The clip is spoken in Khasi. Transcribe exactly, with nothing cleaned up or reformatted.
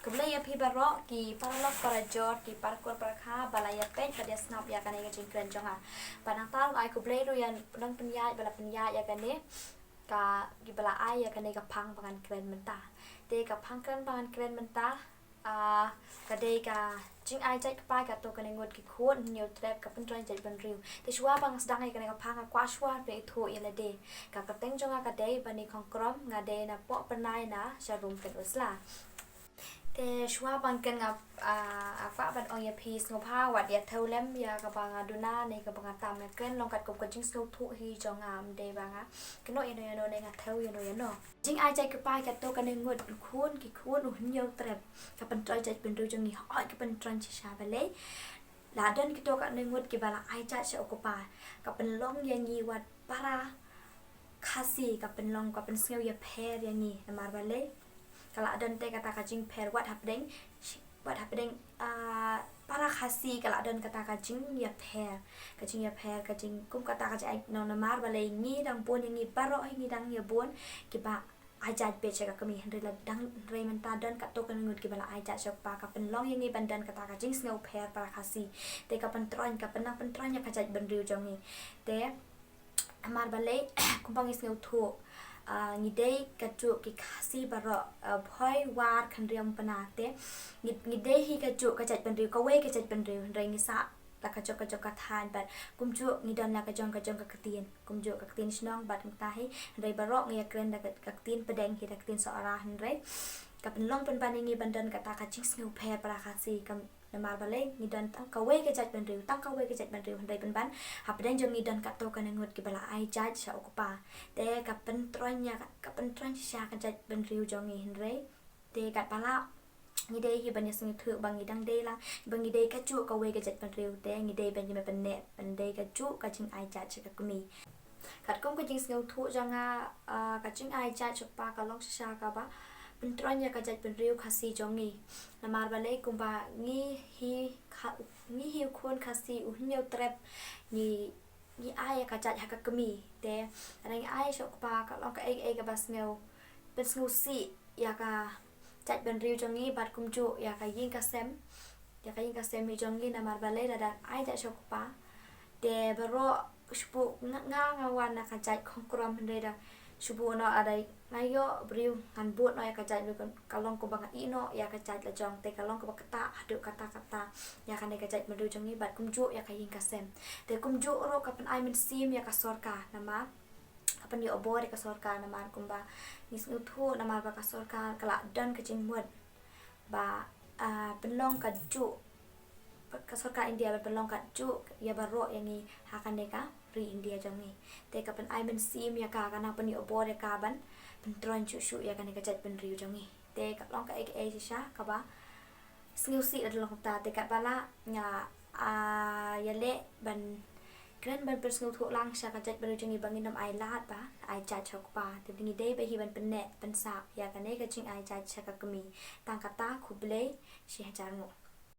Khublei ïa phi baroh ki paralok parajor, ki parakur parakha ba la ïa peit bad ïa sngap ïa kane ka jingkren jong nga. Bad nangta ruh ai khublei ruh ïa u nongpynïaid ba la pynïaid ïa kane ka, ki ba la ai ïa kane ka phang ba ngan kren mynta. Te ka phang kren ba ngan kren mynta, ah, ka dei ka jingai jait kpa kato kane ngut ki khun, hynñiew trep, ka pyntroiñ jaitbynriew. Te shuwa ba nga sdang ïa kane ka phang nga kwah shuwa pynithuh ïa lade. Ka kyrteng jong nga ka dei Bani Khongkrom, nga dei na Pohpyrnai na Sharum Pynursla. Te shuwa ban kren nga, ah, kwah ban ong ïa phi sngewbha wat ïa thew lem ïa kaba nga duna ne kaba nga tam, nga kren long katkum ka jingsngewthuh hi jong nga, ym dei ba nga kynnoh ïano ïano ne nga thew ïano ïano. Jingai jait kpa kato kane ngut, u khun, ki khun, u hynñiew trep, ka pyntroiñ jaitbynriew jong ngi, hooid ka pyntroiñ shisha balei. La don kito kane ngut kiba la ai jait sha u kpa, ka pynlong ïa ngi wat para Khasi, ka pynlong, ka pynsngew ïapher ïa ngi, namar balei. Ka la don te kata ka jingpher wat hapdeng, wat hapdeng, ah, para Khasi ka la don kata ka jingïapher, ka jingïapher, ka jing, kum kata ka jing, no, namar balei ngi dang bun ïa ngi baroh hi ngi dang ïa bun kiba ai jait beit sha ka kmie, hynrei la dang, hynrei mynta don kato kane ngut kiba la ai jait sha u kpa, ka pynlong ïa ngi ban don kata ka jingsngewpher para Khasi. Te ka pyntroiñ, ka pynang pyntroiñ ïa ka jaitbynriew jong ngi. Te namar balei, kumba ngi sngewthuh, ah, ngi dei kajuh ki Khasi baroh, ah, Bhoi, War, Khynriam, Pnar, te ngi, ngi dei hi kajuh ka jaitbynriew, kawei ka jaitbynriew, hynrei ngi sah la kajong kajong ka thaiñ bad kumjuh ngi don la kajong kajong ka ktien, kumjuh ka ktien shnong bad kumta hi, hynrei baroh ngi ïa kren da ka, ka ktien pdeng hi, da ka ktien Sohra, hynrei ka pynlong pynban ïa ngi ban don kata ka jingsngewpher para Khasi, ka namar balei ngi don tang kawei ka jaitbynriew, tang kawei ka jaitbynriew, hynrei pynban hapdeng jong ngi don kato kane ngut kiba la ai jait sha u kpa. Te ka pyntroiñ ïa ka, ka pyntroiñ shisha ka jaitbynriew jong ngi, hynrei te katba lah ngi dei hi ban ïa sngewthuh ba ngi dang dei lang, ba ngi dei kajuh kawei ka jaitbynriew, te ngi dei ban ïa pyneh, ban dei kajuh ka jingai jait sha ka kmie. Katkum ka jingsngewthuh jong nga, ah, ka jingai jait sha u kpa ka long shisha kaba pyntroiñ ïa ka jaitbynriew Khasi jong ngi. Namar balei, kumba ngi hi kha, ngi hi u khun Khasi, u hynñiew trep, ngi, ngi ai ïa ka jait ha ka kmie. Te lada ngi ai sha u kpa ka long kaei kaei kaba sngew, pynsngewsih ïa ka jaitbynriew jong ngi bad kumjuh ïa ka ïing ka sem, ïa ka ïing ka sem hi jong ngi, namar balei lada ai jait sha u kpa. Te baroh shu buh nga, nga, nga wan na ka jait Khongkrom, hynrei da shu buh noh, lada nga ïoh briew ngan bud noh ïa ka jait, ka long kumba nga ïeh noh ïa ka jait la jong, te ka long kaba ktah haduh katta katta ïa kane ka jaitbynriew jong ngi bad kumjuh ïa ka ïing ka sem. Te kumjuh ruh ka pynai mynsiem ïa ka sorkar, namar ka pynïoh bor ïa ka sorkar, namar kumba ngi sngewthuh, namar ba ka sorkar ka la don ka jingmut ba, ah, pynlong kajuh, ka sorkar India ba pynlong kajuh ïa baroh ïa ngi ha kane ka ri India jong ngi. Te ka pynai mynsiem ïa ka, ka nang pynïoh bor ïa ka ban pyntroiñ shuh shuh ïa kane ka jaitbynriew jong ngi. Te ka long kaei kaei shisha kaba sngewsih la dang long kumta. Te katba lah nga, ah, ïaleh ban kren ban pynsngewthuh lang sha ka jaitbynriew jong ngi ba ngin ym ailad ba ai jait sha u kpa. Te ngi dei ba hi ban pyneh pynsah ïa kane ka jingai jait sha ka kmie. Tang kata, khublei shihajar nguh.